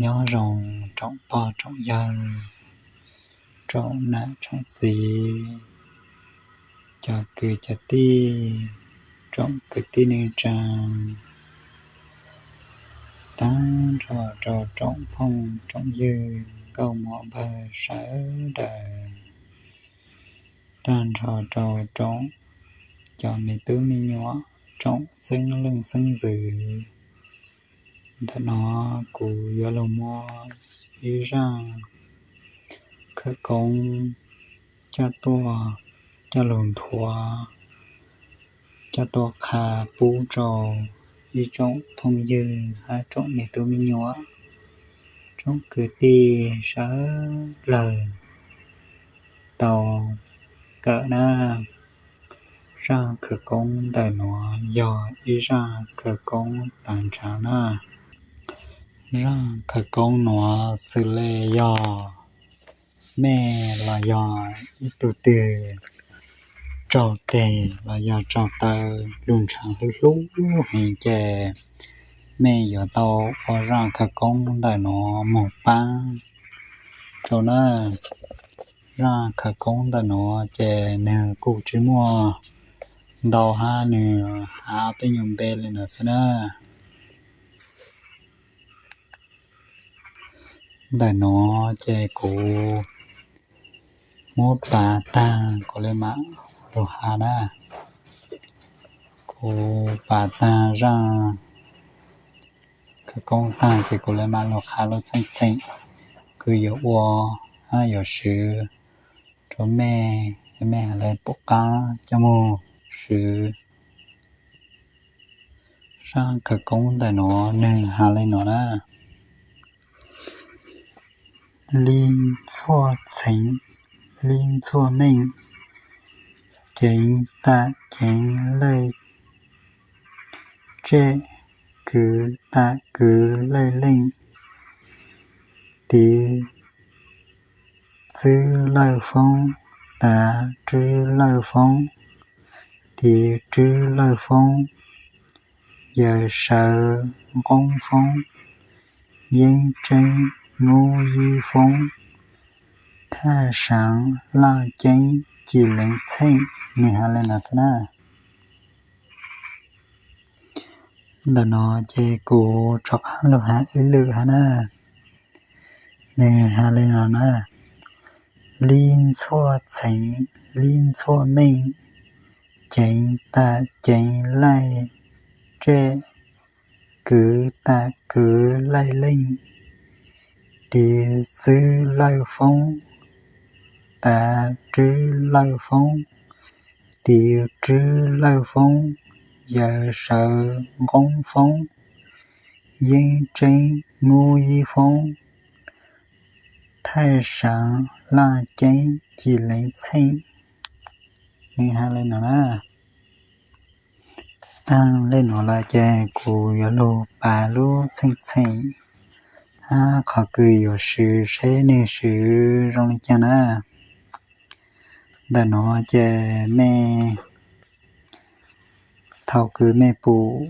Nyob zoo tsoom pog tsoom yawg, tsoom nam tsoom txiv, cov kwv cov tij, tsoom kwv tij neej tsa, tag nrho rau tsoom phooj tsoom ywg nkauj muam npawg sawv daws, tag nrho rau tsoom cov me tub me nyuam, tsoom xeeb leej xeeb ntxwv. Ntawm no kuv yuav los muab ib zaj khawv koob coj tuaj, coj los nthuav, coj tuaj qha pub rau ib tsoom phooj ywg hab tsoom me tub me nyuam, tsoom kwv tij sawv daws tau kawm na. Zaj khawv koob ntawm nuav yog ib zaj khawv koob tag nrho na. Zaj khawv koob nuav xws le yog mej los yog ib tug twg raug teg los yog raug taw lug ntshav hlub hlub heev ces mej yuav tau ua zaj khawv koob ntawm nuav moog paab rau na. Zaj khawv koob ntawm nuav ces nwg kuj tsi muaj ntau hab, nwg has peb nyuas npe le nuav xwb na. Ntawm nuav ces kuv muab pav tag kuv le maam lug has na. Kuv pav tag zaj khawv koob tag ces kuv le maam lug qha lub txheej txheem kws yuav ua hab yuav swv rua mej, mej has le pum qaab coj moog swv. Zaj khawv koob ntawm nuav nwg has le nuav na. Li txhuaj txheev, li txhuaj meej, ceev tam ceev laij tsej, kwv tam kwv laij leej, tiv txwb lawj foob, tav rwb lawj foob, tiv rwb lawj foob, yawm sawv nqoob foob, yeeb tseeb nub yib foob, thaj saav laj ceeb ci leev txheej. Nwg has le nuav xwb na. Ntawm no ces kuv rov qab lug has ib lwm hab na. Nwg has le nuav na. Li txhuaj txheev, li txhuaj meej, ceev tam ceev laij tsej, kwv tam kwv laij leej, tiv txwb lawj foob, tav rwb lawj foob, tiv rwb lawj foob, yawm sawv nqoob foob, yeeb tseeb nub yib foob, thaj saav laj ceeb ci leev txheej. Nwg has le nuav na. Taag le nuav lawm ces kuv yuav lug pav lub txheej txheem hab qhov kws yuav swv seb nwg swv zoo le caag na. Ntawm nuav ces mej, thaum kws mej pum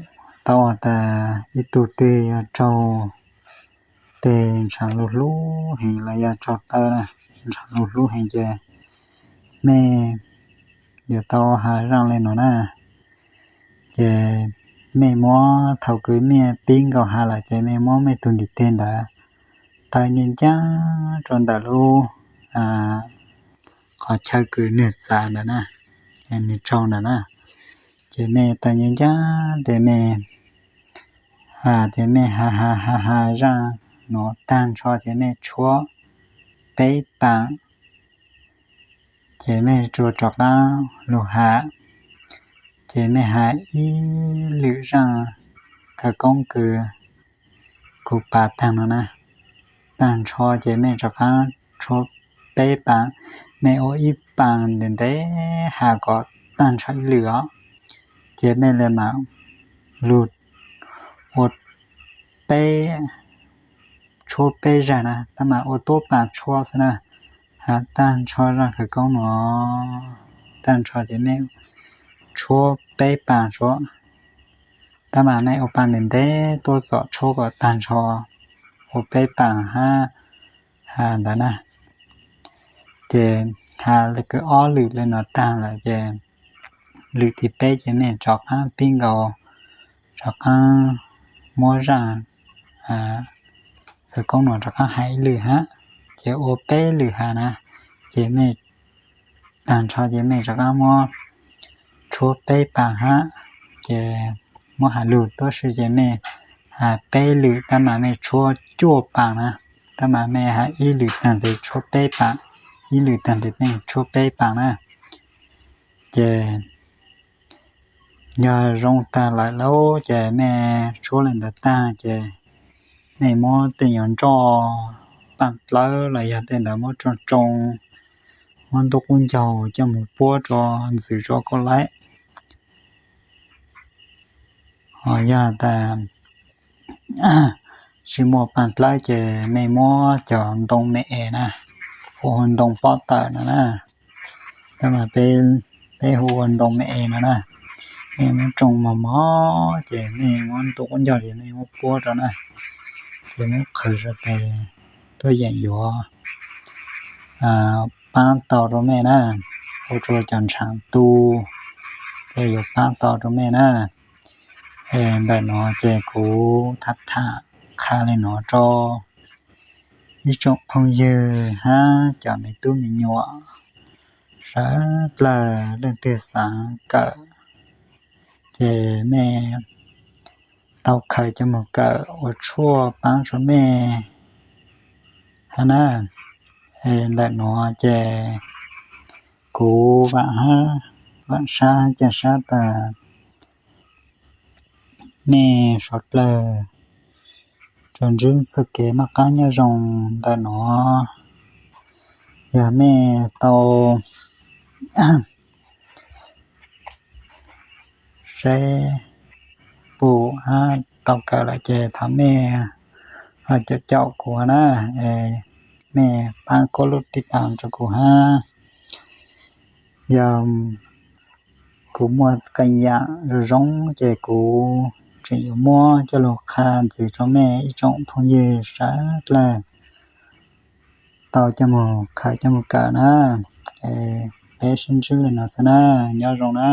tau tas ib tug twg yog raug teg ntshav lug hlub heev los yog raug taw ntshav lug hlub heev ces mej yuav tau has zaj le nuav na. Ces mej muab, thaum kws mej pib nkaus has lawm ces mej muab mej tug ntiv teg ntawd taw ncaj ncaj rua ntawm lub qhov chaw kws nwg txav ntawd na, nwg tsaug ntawd na. Ces mej taw ncaj ncaj tes mej has, tes mej has has has has zaj nuav taag nrho ces mej tshuab peb paam, ces mej tsuas rov qaab lug has. Ces mej has ib lwm zaj khawv koob kws kuv pav taag no na. Taag nrho ces mej rov qaab tshuab peb paam, mej ua ib paam ntev ntev has kom taag nrho ib lwm os. Ces mej le maam lug ua peb, tshuab peb zag na, tab mas ua tuab paam tshuab xwb na. Has taag nrho zaj khawv koob no taag nrho ces mej tshuab peb paam tshuab, tab mas mej ua paam ntev ntev tuab txom tshuab kom taag nrho. ua peb paam hab has ntawd na. Ces has le kws ob lwm le nuav taag lawm ces lwm thib peb ces mej rov qaab pib nkaus, rov qaab muab zaaj koob nuav rov qaab has ib lwm hab, ces ua peb lwm has na. Ces mej taag nrho ces mej rov qaab muab tshuab peb paam hab, ces muab has lug tuab si ces mej has peb lwm tab mas mej tshuab cuaj paam na, tab mas mej has ib lwm taag tes tshuab peb paam, ib lwm taag tes mej tshuab peb paam na. Ces yog zoo taag lawm lauj ces mej tshuab le ntawd taag ces mej muab tej nyuag nroj paaj dlawb los yog tej ntawd muab tsoo tsoo, muab ntuj qub ncaug coj moog puab rua ntxwv rua kuj laib. Ho yog tas tsi muaj paaj dlawb ces mej muab cov ntoo me es na, hu ua ntoo pob tawm no na, tab mas peb hu ua ntoo me es no na. Mej muab tsoo mos mos ces mej muab ntuj qub ncaug ces mej muab puab rua na, ces muab qhwv sab tes tuab yeem yuav paab tau rua mej na, ua rua cov ntshav tu, ces yuav paab tau rua mej na. Ntawm nuav ces kuv tham tham qha le nuav rua ib tsoom phooj ywg hab cov me tub me nyuam sawv dlawg, leej twg xaav kawm ces mej tau khaws coj moog kawm ua tshuaj paab rua mej hab na. Ntawm nuav ces kuv vaam hab vaam sab ca sab tas mej suav dlawg tsuas ntsib txuj kev noj qaab nyob zoo ntawm nuav. Yog mej tau saib pum hab tau kawm lawm ces thov mej ho caum caum kuv na, mej paab kov lub tij tas rua kuv hab. Yog kuv muaj qee yaam zoo zoo ces kuv tseem yuav muab coj lug qha ntxiv rua mej ib tsoom phooj ywg sawv dlawg tau coj moog khaws coj moog kawm na. Peb sib ntsib le nuav xwb na, nyob zoo na.